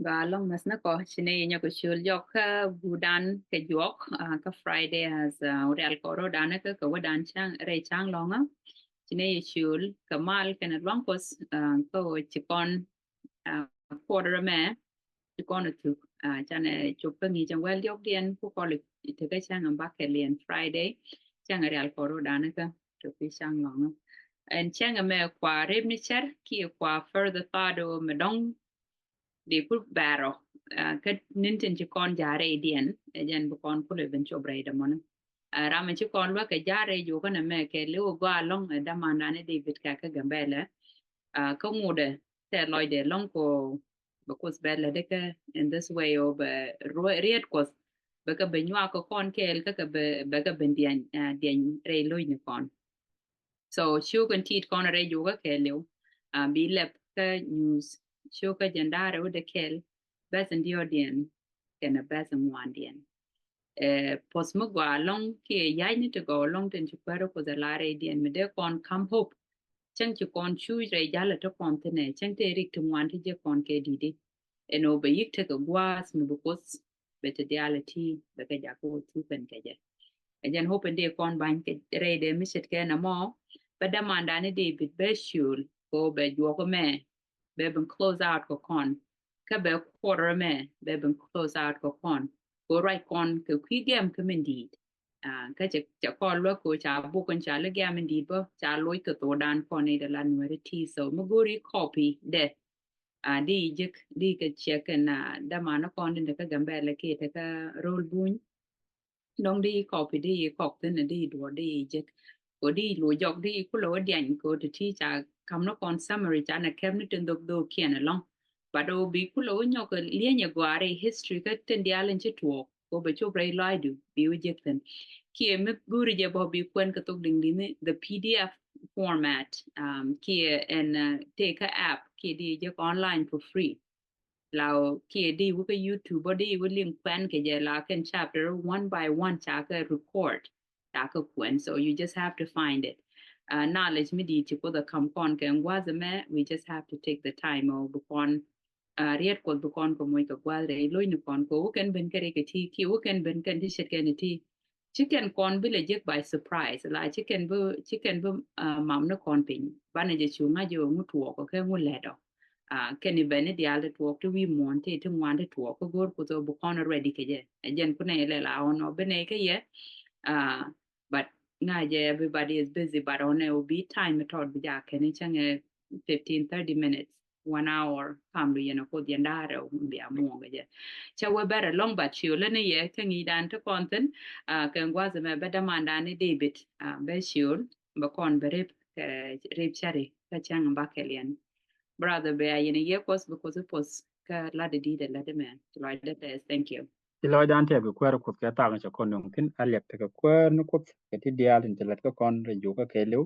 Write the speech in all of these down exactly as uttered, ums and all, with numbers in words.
Ba lɔŋ mäth ni kɔ, ci nɛ yɛ nyɔk kɛ ciöl jɔk kä gudan kɛ juɔk, ah, kä Friday as, ah, rial kɔ rɔ dan kä kɛ wä dan ca̱ŋ rɛy ca̱ŋ lɔŋä. Ci nɛ yɛ ciöl kɛ mal kɛnɛ luaŋ Kuɔth, ah, kä wä ci kɔn, ah, quarter mɛ ci kɔn a thuk, ah, canɛ cop kä ŋi̱i̱c ɛn wɛl diɔk diɛn ku kɔl i̱ tekä cäŋ ɛn bakɛ liɛn Friday, cäŋ rial kɔ rɔ dan kä tɔ pi ca̱ŋ lɔŋä. Ɛn cäŋ ɛmɛ kua rep ni cär kiɛ kua further thought ɔ mɛ dɔŋ di ku bɛrɔ, ah, kä ni̱n tin ci kɔn ja̱ rɛy diɛn, ɛ jɛn bi kɔn kulɛ ben cop rɛy dämɔni. Ah, ram ci kɔn luäk kɛ ja̱ rɛy jokän ɛmɛ kɛ li̱w gɔaa lɔŋ, ɛ dämandan ni David kɛ kä Gambɛlɛ. Ah, kä ŋudɛ tɛ lɔcdɛ lɔŋ ko bɛ Kuoth bɛ lätdɛ kä in this way ɔ bɛ ruɛ-, riet Kuɔth bɛ kɛ bɛ nyuak kɛ kɔn kɛɛl kä kɛ bɛ, bɛ kɛ ben diɛny, ah, diɛny rɛy lo̱cni kɔn. So ciökɛn tit kɔn rɛy jokɛ kɛɛliw, ah, bi lɛp kä news, ciökä jɛn da̱rɛ wä dee kɛɛl, bɛth in diɔ̱ɔ̱diɛn kɛnɛ bɛth in ŋuandiɛn. Eh, puɔth mi gɔaa lɔŋ kiɛ ya̱cni ti gɔw lɔŋ tin ci kuäärä Kuoth ɛ lar rɛydiɛn mi dee kɔn kam hope. Cäŋ ci kɔn cuuc rɛy ja̱lɛ ti kɔn thi̱nɛ, cäŋ tëë rik ti ŋuan ti jek kɔn kɛ di̱t i̱. Ɛn ɣöö bɛ yi̱k tekɛ gua̱a̱th mi bi Kuoth bɛ te diaal ɛ ti bɛ kɛ jakä wä thuk kɛn kɛ jɛ. Ɛ jɛn hope in dee kɔn ba̱ny kɛ rɛy dee mi ce̱tkɛ nɛmɔ, bɛ dämandan ni David bɛ ciöl kɛ ɣöö bɛ juɔk ɛmɛ bɛ ben close out kɛ kɔn. Kä bɛ quarter ɛmɛ bɛ ben close out kɛ kɔn. Kɛ ɣöö ruac kɔn kɛ kui̱ gɛm kä min di̱i̱t. Ah, kä cɛ, cɛ kɔn luäk kɛ ɣöö ca buk kɔn ca li gɛm min di̱i̱t bä ca loc kɛ thokdan kɔn i̱ dee la Nuɛri ti. So mi go̱o̱ri copy dɛ. Ah, di jek di kɛ ciɛ kɛn, ah, dämandan kɔn di te kä Gambɛlɛ kiɛ te kä Ro̱l Buny. Dɔ̱ŋ di copy di kɔk thi̱n di duɔ̱ɔ̱r di jek. Kɛ di lo jɔk di kulɛ wä diany kɛ ti ti ca kam ni kɔn summary ca nɛ kɛp ni tin dhok dhok kiɛn ɛlɔ̱ŋ. But ɔ bi kulɛ wä nyɔk lieny ɛ gɔaa rɛy history kä tin diaal in ci tuɔɔk kɛ bɛ cop rɛy lɔaacdu bi wä jek thi̱n. Kiɛ mi go̱o̱ri jɛ bä bi kuɛn kɛ thok diŋ di̱ni the P D F format, um, kiɛ ɛn, uh, tëë kä app kiɛ di jek online for free. La kiɛ di wä kä YouTube ɔ di wä liŋ kuɛn kɛ jɛ la kɛn chapter one by one ca kɛ record ca kɛ kuɛn. So you just have to find it. Uh, knowledge mi di ti Kuoth ɛ kam kɔn kɛ ŋuath ɛmɛ, we just have to take the time ɔ bi kɔn, uh, riet Kuɔth bi kɔn kɛ moc kɛ gua̱th rɛy lo̱cni kɔn kɛ wä kɛn ben kɛ rɛy kɛ ti kiɛ wä kɛn ben kɛn ti ce̱tkɛn ti. Ci kɛn kɔn bi lɛ jek by surprise, la ci kɛn bi, ci kɛn bi, uh, mam ni kɔn piny. Banɛ jɛ cu ŋa̱c jɛ ŋu tuɔɔk kɛ ŋu lɛt ɔ. Ah, kɛn i̱ bɛn i̱ diaal ti tuɔɔk ti wi̱i̱ muɔ̱ɔ̱n ti, ti ŋuan ti tuɔɔk kä go̱o̱r Kuoth ɔ bi kɔn ready kɛ jɛ. Ɛ jɛn kunɛ ilɛ la ɣɔn ɔ bi nɛy kä yɛ. Ah, but ŋa̱c jɛ everybody is busy, but ɣɔn ɛ wä bi time mi tɔt bi ja kɛn i̱ cäŋɛ fifteen, thirty minutes, one hour, kam du yɛn a Kuoth yɛn da̱rɛ wä bi a muɔ̱ɔ̱ŋ kɛ jɛ. Cɛ wä bɛr ɛlɔ̱ŋ, but ciöl ni yɛ kä ŋi̱i̱cdan ti kɔn thi̱n, ah, kɛ ŋuath ɛmɛ bɛ dämandan ni David, ah, bɛ ciöl bɛ kɔn bɛ rep kɛ rep cari kä cäŋ bakɛ liɛn. Brother, bɛ a yɛn yɛ Kuɔth bi Kuoth puɔth kä lat di di dɛ lat di mɛ. Ci lɔcdä tɛth. Thank you. Ci lɔcdan tɛth kɛ kuäär Kuoth kɛ thaak cɛ kɔn nuŋ thi̱n a liɛp tekɛ kuäär ni Kuoth kɛ ti diaal tin ci lat kä kɔn rɛy jokɛ kɛɛliw.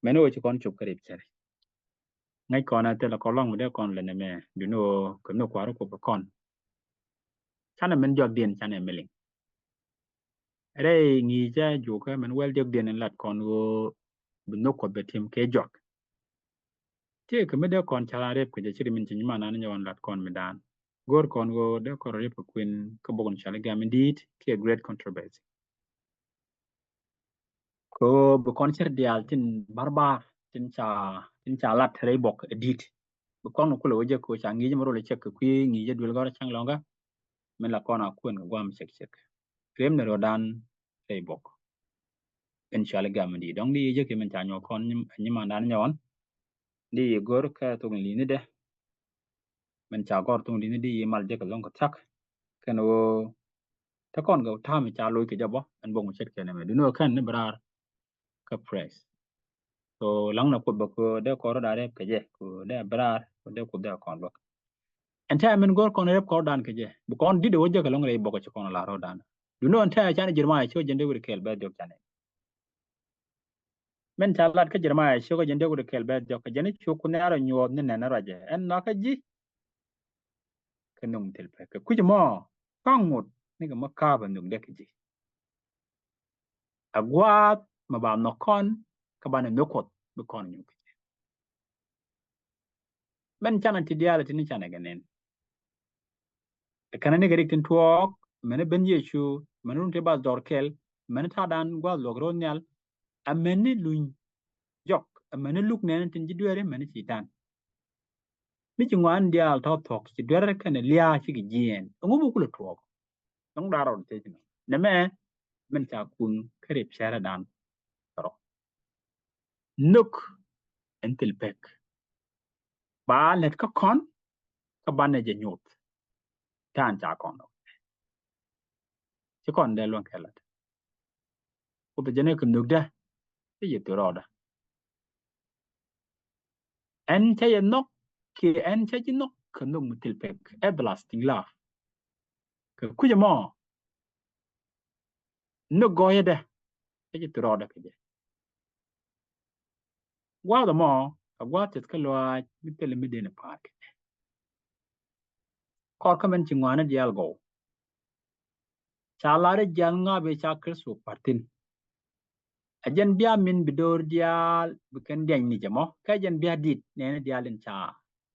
Mɛn ɣöö ci kɔn cop kä rɛy cär. Ŋäc kɔn a thilɛ kɔn lɔŋ mi dee kɔn lɛ nɛmɛ duni ɣöö kɛ nhök kuäär Kuoth kɛ kɔn. Canɛ min jɔakdiɛn canɛ mi liŋ. Rɛy ŋi̱i̱cä jukɛ min wɛl diɔkdiɛn in lat kɔn ɣöö bi nhök Kuɔth bɛ tim kɛ jɔak. Tëëkɛ mi dee kɔn ca rep kɛ jɛ ci ri min ci nyiman an nyɔn lat kɔn mi daan. Go̱o̱r kɔn ɣöö dee kɔn rep kɛ kuën kä bok in cɔal i̱ Gam in Di̱i̱t kiɛ Great Controversy. Kɛ ɣöö bi kɔn cär diaal tin barbar tin ca, tin ca lat rɛy bok ɛ di̱i̱t. Bi kɔn kulɛ wä jek kɛ ɣöö ca ŋi̱i̱c mi rol ɛ cɛk kɛ kui̱ ŋi̱i̱c ɛ duel gɔ̱r cäŋ lɔ̱ŋä. Min la kɔn a kuën kɛ guam cɛk cɛk. Rem ni rɔ̱dan rɛy bok in cɔal i̱ Gam in Di̱i̱t. Dɔ̱ŋ di jek min ca nyuɔk kɔn nyim-, nyimandan nyɔn. Di go̱r kä thok in li̱nidɛ. Min ca gɔr thok in li̱ni di mal jek ɛlɔ̱ŋ kɛ thiak. Kɛn ɣöö te kɔn kɛ ta̱a̱ mi ca loc kɛ jɛ bä ɛn bok mi ce̱tkɛ nɛmɛ. Duni ɣöö kɛn ni bi raar kä press. So laŋnɛ Kuoth bä kɛ dee kɔn rɔ da̱a̱ rɛp kɛ jɛ kɛ dee bi raar kɛ dee Kuoth dee kɔn luäk. Ɛn tɛ̈ min go̱o̱r kɔn rɛp kɔn rɔ da̱a̱n kɛ jɛ bi kɔn di̱t ɛ wä jek ɛlɔ̱ŋ rɛy bok ɛ ci kɔn lar rɔ da̱a̱n. Duni ɣöö ɛn tɛ̈ canɛ Jeremiah ci wä jɛn dee wi̱r kɛɛl bɛ dhiɔk canɛ. Min ca lat kä Jeremiah ci wä jɛn dee wi̱r kɛɛl bɛ dhiɔk kɛ jɛn i̱ cu Kuoth Nhial rɔ nyuɔɔth ni nɛn rɔ jɛ ɛn nhɔakä ji̱. Kɛ nhök mi thil pek kɛ kui̱c mɔ kä ŋot ni kɛ mɔ ka̱a̱p ɛ nhök dee kɛ ji̱. A gua̱a̱th mɛ ba nhɔk kɔn kä banɛ nhök Kuɔth bi kɔn nyuk kɛ jɛ. Mɛn canɛ ti diaal ti ni canɛ kɛ nɛn. Ɛ kɛn ni kɛ rik tin tuɔɔk, mɛni ben Yecu, mɛni run ti bath dɔr kɛl, mɛni ta̱a̱dan gua̱a̱th luɔk ro̱o̱ nhial, ɛ mɛni luny jɔk, ɛ mɛni luk nɛn tin ji̱ dueeri, mɛni ci ta̱a̱n. Mi ci ŋuan diaal tɔ̱ thuɔ̱k, ci duer kɛnɛ lia̱a̱ cikɛ jiɛɛn. Ɛŋu mi kulɛ tuɔɔk? Dɔ̱ŋ da̱r rɔɔd thiec nɔ. Nɛmɛ, min ca kun kä rip cɛrɛ dan. Rɔ. Nhök ɛn thil pek. Ba lät kä kɔn, kä banɛ jɛ nyoth. Ta̱a̱n ca kɔn rɔ. Ci kɔn dee luɔ̱ŋ kɛ lät. Kuoth jɛ ni kɛ nhökdä, kä yɛ thil rɔɔdä. Ɛn cä yɛ nhɔk, kiɛ ɛn cä ji̱ nhɔk kɛ nhök mi thil pek, everlasting love. Kɛ kui̱c ɛmɔ, nhök gɔɔyädä, cä ji̱ thil rɔɔdä kɛ jɛ. Gua̱a̱th ɛmɔ, kɛ gua̱a̱th tɛth kä lɔaac, mi thilɛ mi dee ni pa̱a̱r kɛ jɛ. Kɔr kä min ci ŋuani diaal gɔw. Ca lar i̱ jiath ŋa̱p i̱ ca Kritho pa̱r thi̱n. Ɛ jɛn bia min bi do̱r diaal bi kɛn diany ni jɛ mɔ. Kä jɛn bia dit nɛɛni diaal in ca,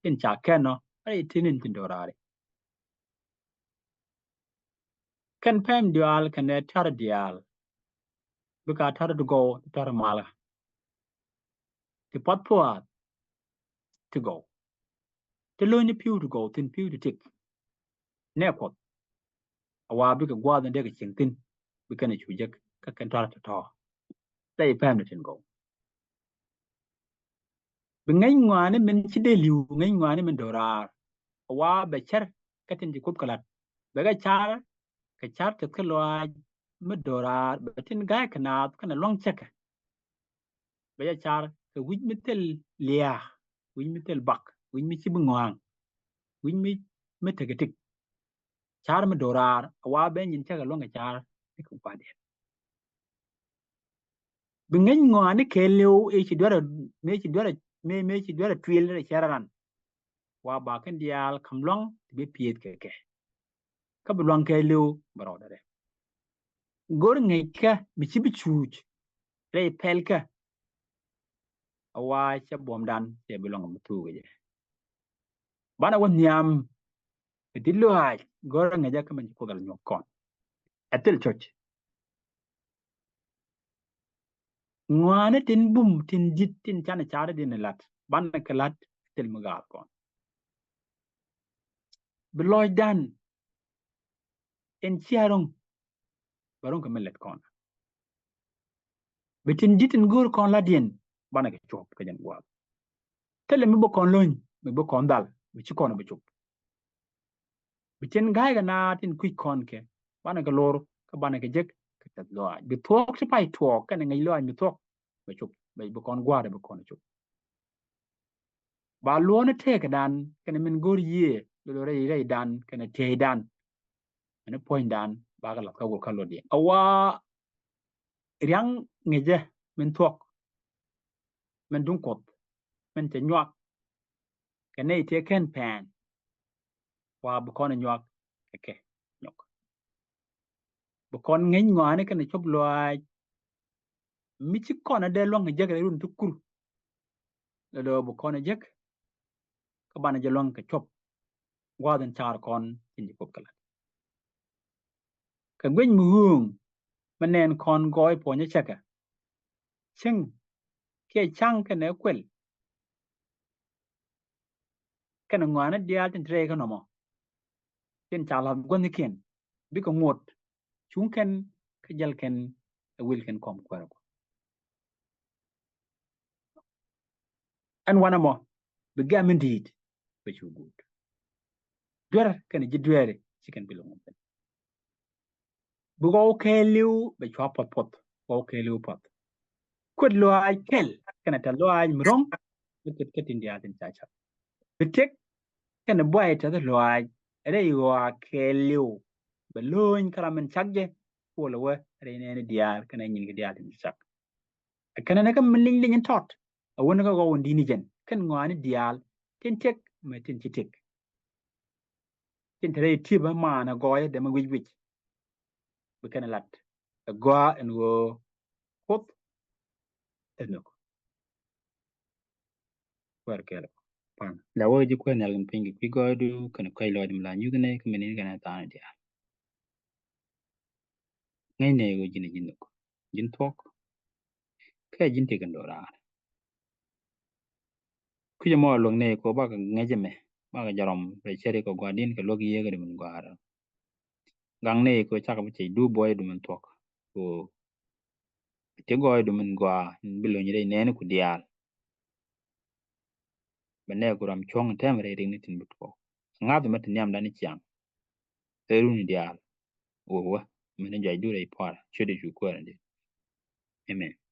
in ca kɛn nɔ. Rɛy tin in tin do̱raari. Kɛn pɛm diaal kɛn ɛ tɔr diaal. Bika tɔr ti gɔw, ti tɔr malä. Ti puɔth puath ti gɔw. Ti lo̱ny ni pi̱w ti gɔw, thi̱n pi̱w ti tik. Nɛ Kuɔth. A wa bikɛ gua̱a̱th in dee kɛ cieŋ thi̱n. Bikɛn a cu jek kä kɛn tɔr ti tɔr. Rɛy pɛm ni tin gɔw. Bi ŋäc ŋɔaani min ci dee li̱w, ŋäc ŋɔaani min do̱raar. A wa bɛ cär kä tin ci Kuoth kɛ la̱t. Bɛ kɛ car, kɛ car tɛth kä lɔaac mi do̱raar. Bɛ tin ga̱a̱c kɛ naath kɛnɛ lua̱ŋ cäkɛ. Bɛ jɛ car kɛ wi̱c mi thil lia̱a̱, wi̱c mi thil bak, wi̱c mi ci bi ŋɔa̱a̱ŋ, wi̱c mi, mi tekɛ tik. Car mi do̱raar, a wa ben nyin cäkɛ luäŋ kɛ car ni kɛ gua̱diɛn. Bi ŋäc ŋɔaani kɛɛliw, ëë ci duerɛ, mëë ci duerɛ, mëë, mëë ci duerɛ tuil rɛ cɛrɛ ran. Wa ba kɛn diaal kam luaŋ ti bi pieth kɛ kɛ. Kä bi luaŋ kɛɛliw bɛ rɔɔdɛ rɛ. Go̱r ŋäckä mi ci bi cuuc rɛy pɛlkä. A wa cɛ buɔ̱mdan cɛ bi luaŋ mi thuukɛ jɛ. Banɛ wä nhiam kɛ di̱t lɔaac go̱r ŋäcä kä min ci Kuoth a la nyuɔk kɔn. Ɛ thil cɔc. Ŋɔaani tin bum tin di̱t tin canɛ car i̱ din ilat. Banɛ kɛ lat thil mi gaal kɔn. Bi lɔcdan in cia ro̱ŋ, bɛ ro̱ŋ kɛ mi lät kɔn. Bi tin di̱t in go̱o̱r kɔn latdiɛn, banɛ kɛ cuɔp kɛ jɛn gua̱a̱th. Thilɛ mi bä kɔn lo̱ny, mi bä kɔn dhal, mi ci kɔn bi cop. Bi tin ga̱a̱c kɛ na tin kui̱c kɔn kɛ, banɛ kɛ lor, kä banɛ kɛ jek, kɛ tɛth lɔaac. Bi thuɔɔk ti pay tuɔɔk, kɛnɛ ŋäc lɔaac mi thuɔɔk, bɛ cop, bɛ, bɛ kɔn gua̱a̱r, bɛ kɔn cop. Ba luɔ̱ɔ̱n tëëkädan, kɛnɛ min go̱o̱r yiëë, lolo rɛy, rɛydan, kɛnɛ tëëydan. Ɛn puɔ̱nydan, bakɛ lath kä wur kä lotdiɛn. A wa ria̱ŋ ŋäcä min thuɔ̱k, min duŋ Kuɔth, min cɛ nyuak, kɛ nɛy tëë kɛn pɛn, wa bi kɔn nyuak kɛ kɛ nyɔk. Bi kɔn ŋäc ŋɔaani kɛnɛ cop lɔaac, mi ci kɔn a dee lua̱ŋ kɛ jek rɛy run ti kur. Lɛ dɔɔ bi kɔn a jek, kä banɛ jɛ lua̱ŋ kɛ cop. Gua̱a̱th in car kɔn tin ci Kuoth kɛ la̱t. Kɛ guic mi ɣööŋ, mi nɛn kɔn gɔɔy puɔ̱nyä cäkä. Cieŋ, kiɛ ca̱ŋ kɛnɛ kuɛl. Kɛnɛ ŋɔaani diaal tin te rɛy kä nɔmɔ. Tin ca la̱th gua̱thnikiɛn, bikɛ ŋot, cuŋ kɛn, kä jäl kɛn, ɛ wil kɛn kɔm kuäärä Kuɔth. Ɛn wanɛ mɔ, bi gɛ̈m in di̱i̱t, bɛ cu guut. Duer kɛnɛ ji̱ dueeri, ci kɛn bi lo̱ŋ. Bi ɣɔw kɛɛliw bɛ cua puɔth puɔth, ɣɔw kɛɛliw puɔth. Kuet lɔaac kɛl, kɛnɛ tɛth lɔaac mi ro̱ŋ, bi ket kä tin diaal tin ca cak. Bi tëk kɛnɛ buay tɛth lɔaac, rɛy ɣɔaa kɛɛliw, bɛ lo̱ny kä ram min cak jɛ, kuɔlɛ wä, rɛy nɛɛni diaal, kɛnɛ nyin kɛ diaal tin ca cak. Ɛ kɛnɛ ni kä min liny liny in tɔt, a wä ni kä ɣɔw in di̱t ni jɛn, kɛn ŋɔaani diaal, tin tëk, mɛ tin ci tëk. Tin te rɛy ti̱p ɛ maan ɛ gɔɔyä dɛmɛ wi̱c wi̱c. Bi kɛn ɛ lat ɛ gɔaa ɛn ɣöö Kuoth ɛ nhök. Kuäär kɛɛl ɛ kɔ. Pan la wä ji̱ kuäär nhial kɛn piny kɛ kui̱ gɔɔydu kɛn kua̱c lɔcdu mi la nyuth nɛ kä mi ni kɛn tha̱a̱ŋ diaal. Ŋäcnɛ ɣöö ji̱n ji̱n nhök, ji̱n thuɔ̱k. Kɛ ji̱n ti kɛn do̱raar. Kui̱c ɛmɔ luäk nɛ kɛ ɣöö bakɛ ŋäc ɛmɛ, bakɛ jɛ rɔm rɛy cäri kɛ gua̱a̱r di̱n kɛ luäk yiëë kɛ dumin gua̱a̱r. Gaŋ nɛ kɛ ɣöö cakɛ bi cɛ dup buɔydu min thuɔ̱k. Kɛ ɣöö ti gɔɔydu min gɔaa in bi lo̱ny rɛy nɛɛni ku diaal. Bɛ nɛ ku ram cuɔ̱ŋ tɛm rɛy rikni tin bi tuɔɔk. Ŋa̱th mɛ ti nhiamdan i̱ ciaŋ. Ɛ runi diaal. Wä wä. Mɛn jɔacdu rɛy pua̱a̱r ciötdu cu kuäär in di. Amen.